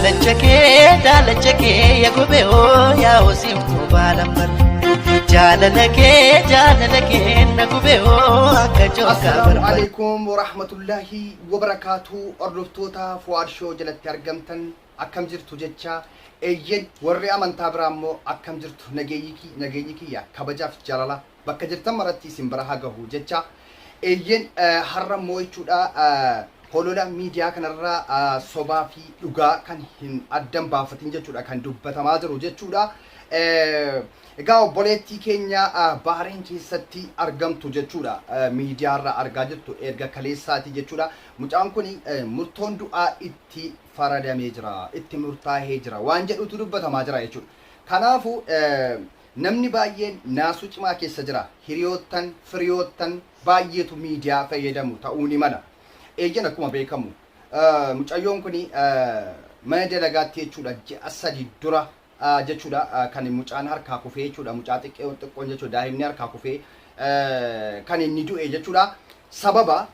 Daalacha kee daalacha kee ya gubee hoo yaa hosiiftuu baalambar. Jaalala kee jaalala kee na gubee hoo akka cookaa Assalaamu barbar. alaikum warahmatullahi wabarakaatu. Hordoftoota Fuwaad Show jalatti argamtan akkam jirtu jecha, eeyyen warri amantaa biraa immoo akkam jirtu? Nageenyi kiyya kabajaaf jaalala bakka jirtan maratti isin bira haa gahu jecha. Eeyyen, har'a immoo jechuudha holola miidiyaa kanarraa sobaa fi dhugaa kan hin addan baafatin jechuudha kan dubbatamaa jiru jechuudha. Egaa obboleettii keenya Bahareen keessatti argamtu jechuudha miidiyaarra argaa jirtu erga kaleessaati jechuudha. Mucaan kun murtoon du'aa itti faradamee jira, itti murtaahee jira waan jedhutu dubbatamaa jira jechuudha. Kanaafuu namni baay'een naasuu cimaa keessa jira. Hiriyoottan, firiyoottan baay'eetu miidiyaa fayyadamu ta'uu ni mala. Eeyyan, akkuma beekamu mucayyoon kun mana dalagaatti jechuudha ji'a 3 dura jechuudha kan mucaan harkaa kufee jechuudha, mucaa xiqqoon xiqqoon jechuudha, daa'imni harkaa kufee kan inni du'e jechuudha. Sababa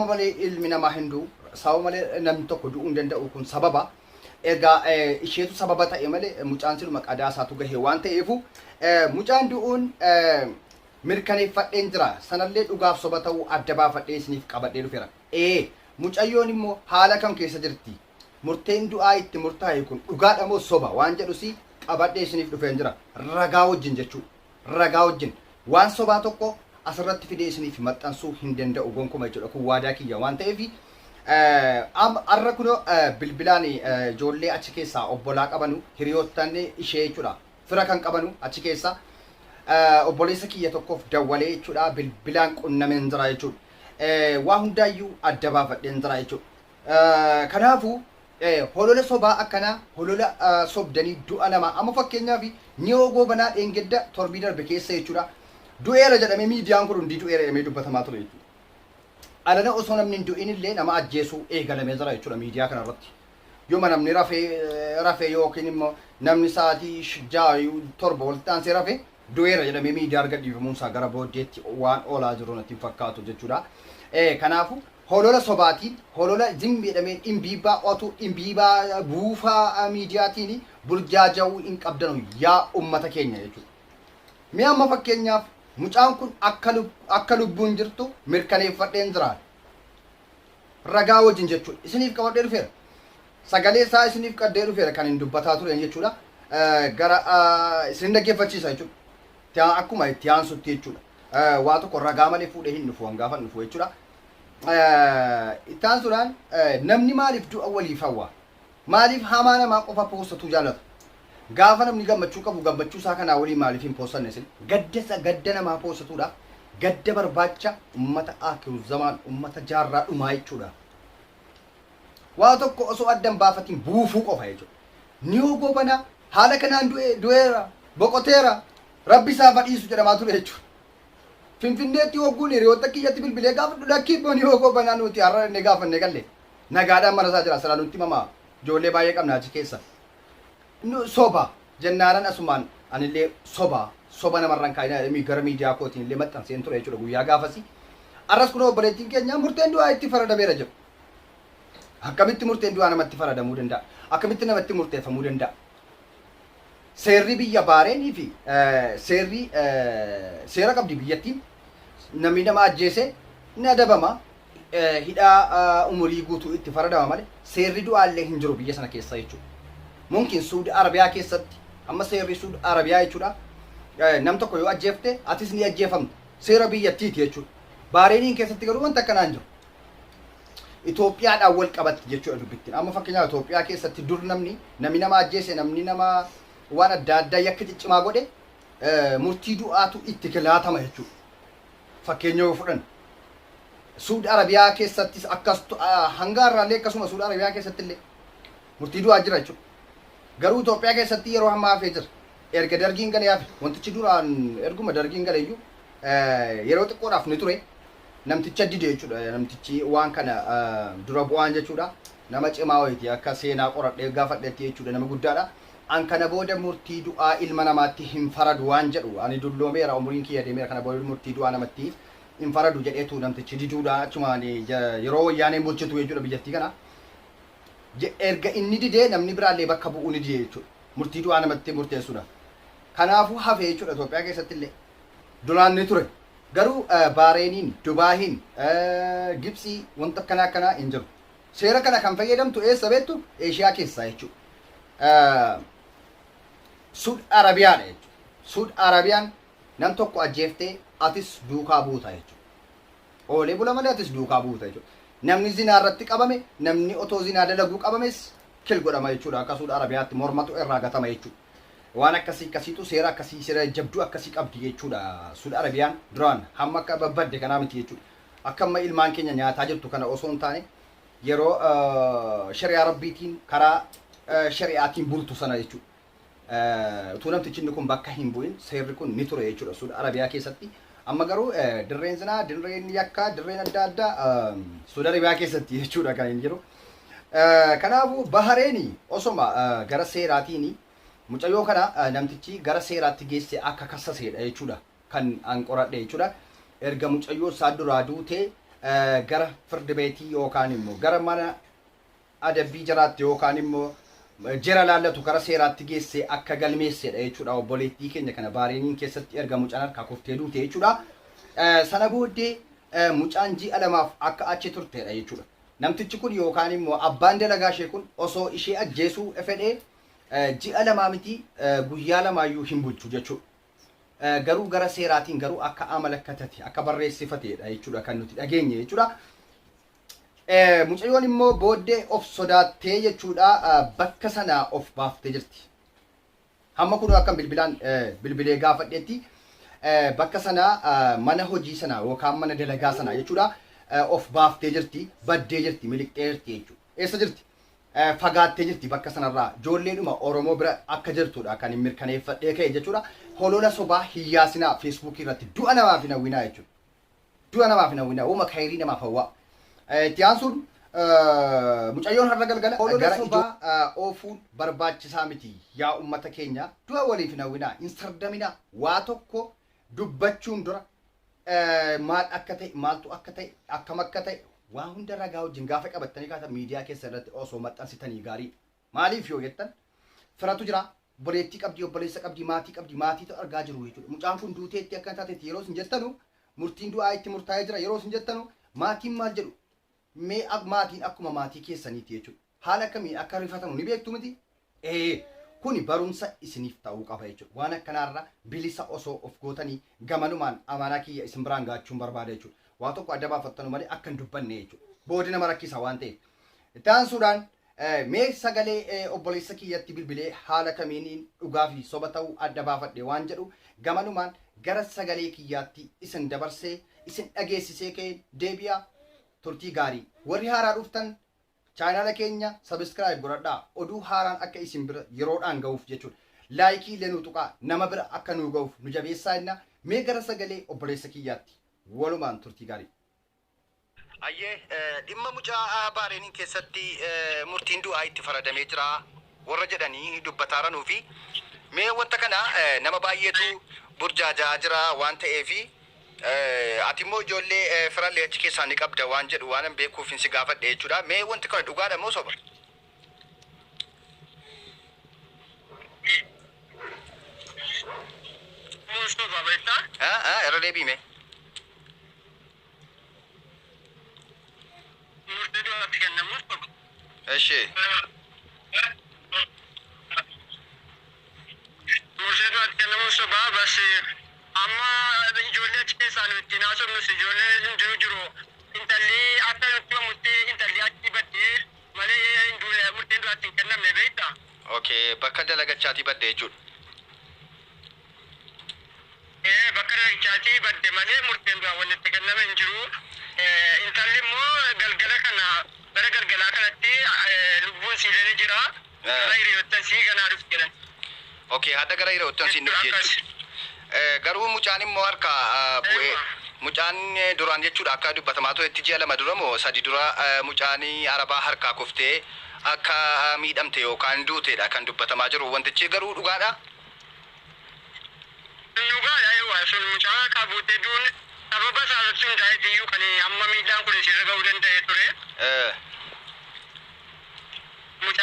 malee ilmi namaa hin du'u, sababa malee namni tokko du'uu hin danda'u. Kun sababa egaa isheetu sababa ta'e malee mucaan siluma qadaa isaatu gahe waan ta'eefu mucaan du'uun mirkaneeffadheen jira. Sanallee dhugaaf soba ta'uu adda baafadhee isiniif qabadhee dhufeera. Ee, mucayyoon immoo haala kam keessa jirti? Murteen du'aa itti murtaa'e kun dhugaadha moo soba waan jedhus qabadhee isiniif dhufeen jira. Ragaa wajjin jechuu. Ragaa wajjin. Waan sobaa tokko asirratti fidee isiniif maxxansuu hin danda'u gonkuma jechuudha. Kun waadaa kiyya waan ta'eef har'a kunoo bilbilaan ijoollee achi keessaa obbolaa qabanu, hiriyoottan ishee jechuudha. Fira kan qabanu achi keessa obboleessa kiyya tokkoof dawwalee jechuudha, bilbilaan qunnameen jira jechuudha. Waa hundaayyuu adda baafadheen jira jechuudha. Kanaafuu holola sobaa akkanaa, holola sobdanii du'a namaa, amma fakkeenyaaf Niyoo Goobanaa dheengadda torbii darbe keessa jechuudha du'eera jedhamee, miidiyaan kun hundi du'eera jedhamee dubbatamaa ture jechuudha. Alana osoo namni hin du'in illee nama ajjeesuu eegalamee jira jechuudha miidiyaa kanarratti. Yooma namni rafee rafee yookiin immoo namni sa'aatii 6 7 walitti aansee rafee du'eera jedhamee miidiyaa arga dhiifamuun isaa gara booddeetti waan oolaa jiru natti hin fakkaatu jechuudha. Kanaafuu holola sobaatiin, holola zim jedhamee dhimbiibbaa otuu dhimbiibaa buufaa miidiyaatiin burjaaja'uu hin qabdanu yaa ummata keenya jechuudha. Mee amma fakkeenyaaf mucaan kun akka lubbuun jirtu mirkaneeffadheen jira. Ragaa wajjin jechuudha. Isiniif qabadhee dhufeera. Sagalee isaa isiniif qaddee dhufeera kan hin dubbataa tureen jechuudha. Gara isin dhaggeeffachiisa jechuudha. Akkuma itti aansutti jechuudha. Waa tokko ragaa malee fuudhee hin dhufu hangaafan dhufu jechuudha. Itti aansuudhaan namni maaliif du'a waliif hawwa? Maaliif hamaa namaa qofa poostatuu jaallatu? Gaafa namni gammachuu qabu gammachuu isaa kanaa waliin maaliif hin poostanne isin? Gadda isa gadda namaa poostatuudha. Gadda barbaacha ummata aakiru zamaan, ummata jaarraa dhumaa jechuudha. Waa tokko osoo adda hin baafatiin buufuu qofa jechuudha. Niyoo Goobanaa haala kanaan du'e, du'eera, boqoteera, Rabbi isaa fadhiisu jedhamaa ture jechuudha. Finfinneetti hogguun hiriyoota kiyyatti bilbilee gaafadhu, lakkii immoo Niyoo Goobanaa nuti har'a inni gaafannee galle. Nagaadhaan mana isaa jira, silaa nutti himamaa, ijoollee baay'ee qabna achi keessa. Nu soba jennaanan asumaan anillee soba soba namarraan kaa'inaa jedhee gara miidiyaa kootiin illee maxxanseen ture jechuudha guyyaa gaafasii. Arras kunoo obboleettiin keenya murteen du'aa itti faradameera jedhu. Akkamitti murteen du'aa namatti faradamuu danda'a? Akkamitti namatti murteeffamuu danda'a? Seerri biyya Baareenii fi seerri seera qabdi biyyattiin, namni nama ajjeese ni adabama, hidhaa umurii guutuu itti faradama malee seerri du'aa illee hin jiru biyya sana keessa jechuudha. Mumkin Suudi Arabiyaa keessatti amma seerri Suudi Arabiyaa jechuudha nam tokko yoo ajjeefte atis ni ajjeefamta, seera biyyattiiti jechuudha. Baareeniin keessatti garuu wanta akkanaa hin jiru. Itoophiyaadhaan wal qabatti jechuudha dubbittiin. Amma fakkeenyaaf Itoophiyaa keessatti dur namni nama ajjeese, namni nama waan adda addaa yakka ciccimaa godhe murtii du'aatu itti laatama jechuudha. Fakkeenya yoo fudhan. Suudi Arabiyaa keessattis akkas, hanga har'aallee akkasuma Suudi Arabiyaa keessatti illee murtii du'aa jira jechuudha. Garuu Itoophiyaa keessatti yeroo ammaa hafee jira. Erga Dargiin galee hafe. Wantichi duraan erguma Dargiin gale iyyuu yeroo xiqqoodhaaf ni ture. Namticha dide jechuudha. Namtichi waan kana dura bu'aan jechuudha. Nama cimaa wayiiti akka seenaa qoradhee gaafadhetti jechuudha, nama guddaadha. An kana booda murtii du'aa ilma namaatti hin faradu waan jedhu, ani dulloomeera, umuriin kiyya deemeera, kana booda murtii du'aa namatti hin faradu jedheetu namtichi diduudha achumaan yeroo Wayyaaneen bulchitu jechuudha biyyattii kana. Erga inni didee namni biraallee bakka bu'uu ni dide jechuudha. Murtii du'aa namatti murteessuudha. Kanaafuu hafe jechuudha Itoophiyaa keessatti illee. Duraan ni ture. Garuu Baareeniin, Dubaahiin, Gibtsii wanta akkanaa akkanaa hin jiru. Seera kana kan fayyadamtu eessa beektu? Eeshiyaa keessaa jechuudha. Suud Arabiyaadha jechuudha. Suud Arabiyaan nam tokko ajjeeftee atis duukaa buuta jechuudha. Oolee bula malee atis duukaa buuta jechuudha. Namni zinaa irratti qabame, namni otoo zinaa dalaguu qabames kil godhama jechuudha. Akka Suud Arabiyaatti mormatu irraa gatama jechuudha. Waan akkasii akkasiitu seera akkasii seera jabduu akkasii qabdi jechuudha. Suud Arabiyaan duraan hamma akka babbadde kanaa miti jechuudha. Akka amma ilmaan keenya nyaataa jirtu kana osoo hin taane yeroo shari'aa rabbiitiin karaa shari'aatiin bultu sana jechuudha. Utuu namtichi inni kun bakka hin bu'in seerri kun ni ture jechuudha Suud Arabiyaa keessatti. Amma garuu dirreen zinaa, dirreen yakkaa, dirreen adda addaa Suud Arabiyaa keessatti jechuudha kan hin jiru. Kanaafuu Bahareeni osoma gara seeraatiin mucayyoo kana namtichi gara seeraatti geesse akka kassaseedha jechuudha kan an qoradhe jechuudha. Erga mucayyoo isaa duraa duutee gara firdi beetii yookaan immoo gara mana adabbii jaraatti yookaan immoo jara laallatu gara seeraatti geesse akka galmeessedha jechuudha. Obboleettii keenya kana Baareeniin keessatti erga mucaan harkaa kuftee duute jechuudha. Sana booddee mucaan ji'a lamaaf akka achi turtedha jechuudha. Namtichi kun yookaan immoo abbaan dalagaa ishee kun osoo ishee ajjeesuu fedhee ji'a lamaa miti guyyaa lamaayyuu hin bulchu jechuudha. Garuu gara seeraatiin garuu akka amalakkatate akka barreessifatedha jechuudha kan nuti dhageenye jechuudha. Mucayyoon immoo booddee of sodaattee jechuudha bakka sanaa of baaftee jirti. Hamma kun akkan bilbilaan bilbilee gaafadheetti bakka sanaa mana hojii sanaa yookaan mana dalagaa sanaa jechuudha of baaftee jirti, baddee jirti, miliqxee jirti jechuudha. Eessa jirti? Fagaattee jirti bakka sanarraa ijoolleedhuma Oromoo bira akka jirtudha kan hin mirkaneeffadhee ka'e jechuudha. Holola sobaa hin yaasinaa Feesbuukii irratti du'a namaaf hin hawwinaa jechuudha. Du'a namaaf hin hawwinaa, uuma kayrii namaaf hawwaa. Itti aansuun mucayyoon har'a galgala gara sobaa oofuun barbaachisaa miti yaa ummata keenya du'a waliif hin hawwinaa, hin sardaminaa waa tokko dubbachuun dura maal akka ta'e maaltu akka ta'e akkam akka ta'e waa hunda ragaa wajjin gaafa qabattanii kaatan miidiyaa keessa irratti osoo maxxansitanii gaarii. Maaliif yoo jettan firatu jira, obboleettii qabdi, obboleessa qabdi, maatii qabdi, maatiitu argaa jiru jechuudha. Mucaan kun duuteetti akka taatetti yeroo isin jettanu murtiin du'aa itti murtaa'ee jira yeroo isin jettanu maatiin maal jedhu mee maatiin akkuma maatii keessaniiti jechuudha. Haala akkamiin akka rifatamu ni beektu miti? Ee kuni barumsa isiniif ta'uu qaba jechuudha. Waan akkanaarra bilisa osoo of gootanii gamanumaan amaanaa kiyya isin biraan gaachuun barbaada jechuudha. Waa tokko adda baafattanu malee akka hin dubbanne jechuudha. Booda nama rakkisa waan ta'eef. Itti aansuudhaan mee sagalee obboleessa kiyyatti bilbilee haala kamiiniin dhugaa fi soba ta'uu adda baafadhe waan jedhu gamanumaan gara sagalee kiyyaatti isin dabarsee isin dhageessisee ka'ee deebi'a turtii gaarii. Warri haaraa dhuftan chaanaala keenya subscribe godhadhaa oduu haaraan akka isin bira yeroodhaan ga'uuf jechuudha. Laayikii illee nu tuqaa nama bira akka nu ga'uuf nu jabeessaa jenna. Mee gara sagalee obboleessa kiyyaatti walumaan turtii gaarii. Ayyee dhimma mucaa Baareeniin keessatti murtiin du'aa itti faradamee jira warra jedhanii dubbataaranuu fi mee wanta kana nama baay'eetu burjaaja'aa jira waan ta'eefi ati immoo ijoollee firallee achi keessaa ni qabda waan jedhu waan an beekuuf si gaafadhe jechuudha. Mee wanti kana dhugaadha moo soba? Moo soba beektaa? Irra deebii mee. Murtii du'aatti kennamu soba. Eshi. Murtii du'aatti kennamu soba bas amma ijoollee achi keessaa nu ittiin haasofnus ijoollee hundinuu jiru. Intalli akka nutti himamutti intalli achi baddee malee hin duune murtiin du'aatti hin kennamne beektaa? Okay, bakka dalagachaatii badde jechuudha. Bakka dalagichaatii badde malee murteen du'aa wanni itti kenname hin jiru. Intalli immoo galgala kana gara galgalaa kanatti lubbuun siillee ni jira. Gara hiriyoottan sii ganaa dhufti jedhan. Okay, hadha gara hiriyoottan siin dhufti jechuudha. Garuu mucaan immoo harka bu'ee mucaan duraan jechuudha akka dubbatamaa turetti ji'a 2 dura moo 3 dura mucaan arabaa harkaa kuftee akka miidhamte yookaan duuteedha kan dubbatamaa jiru. Wantichi garuu dhugaadha? Dhugaadha eewwa sun mucaa harkaa buutee du'uun sababa isaa irratti hundaa'eeti iyyuu kan amma miidhaan kun isheerra ga'uu danda'ee ture.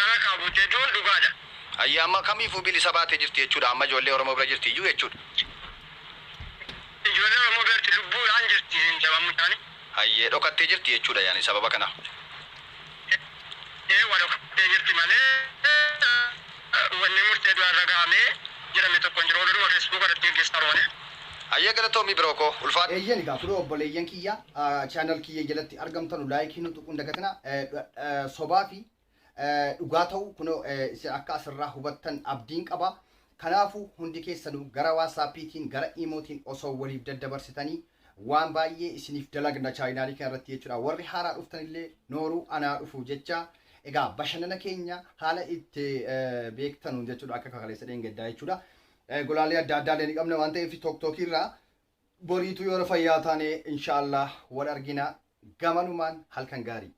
Isaan harkaa buutee du'uun dhugaadha. Hayyee amma kamiifuu bilisa baatee jirti jechuudha. Amma ijoollee Oromoo bira jirti iyyuu jechuudha. Ijoollee Oromoo biratti lubbuudhaan jirti hin jabamu isaanii. Hayyee dhokattee jirti jechuudha yaani sababa kana. Ee waa dhokattee jirti malee wanni murtee du'aa irra gahamee jedhame tokko hin jiru. Oduma Facebook irratti gaggeessaa malee. Hayyee galatoomii biroo koo ulfaadhu. Eeyyan egaa kunoo obboleeyyan kiyya channel kiyya jalatti argamtanu like nu tuquun dagatina. Sobaa fi dhugaa ta'u kunoo isin akka asirraa hubattan abdiin qaba. Kanaafuu hundi keessanuu gara WhatsAppiitiin gara Imootiin osoo waliif daddabarsitanii waan baay'ee isiniif dalagna channelii kana irratti jechuudha. Warri haaraa dhuftanillee nooruu anaa dhufu jecha egaa bashannana keenya haala itti beektanu jechuudha akka kakaleessa dheengaddaa jechuudha. Golaalee adda addaa illee ni qabna waan ta'eef TikTokii irraa boriitu yoo fayyaa taane inshaallah wal argina gamanumaan halkan gaarii.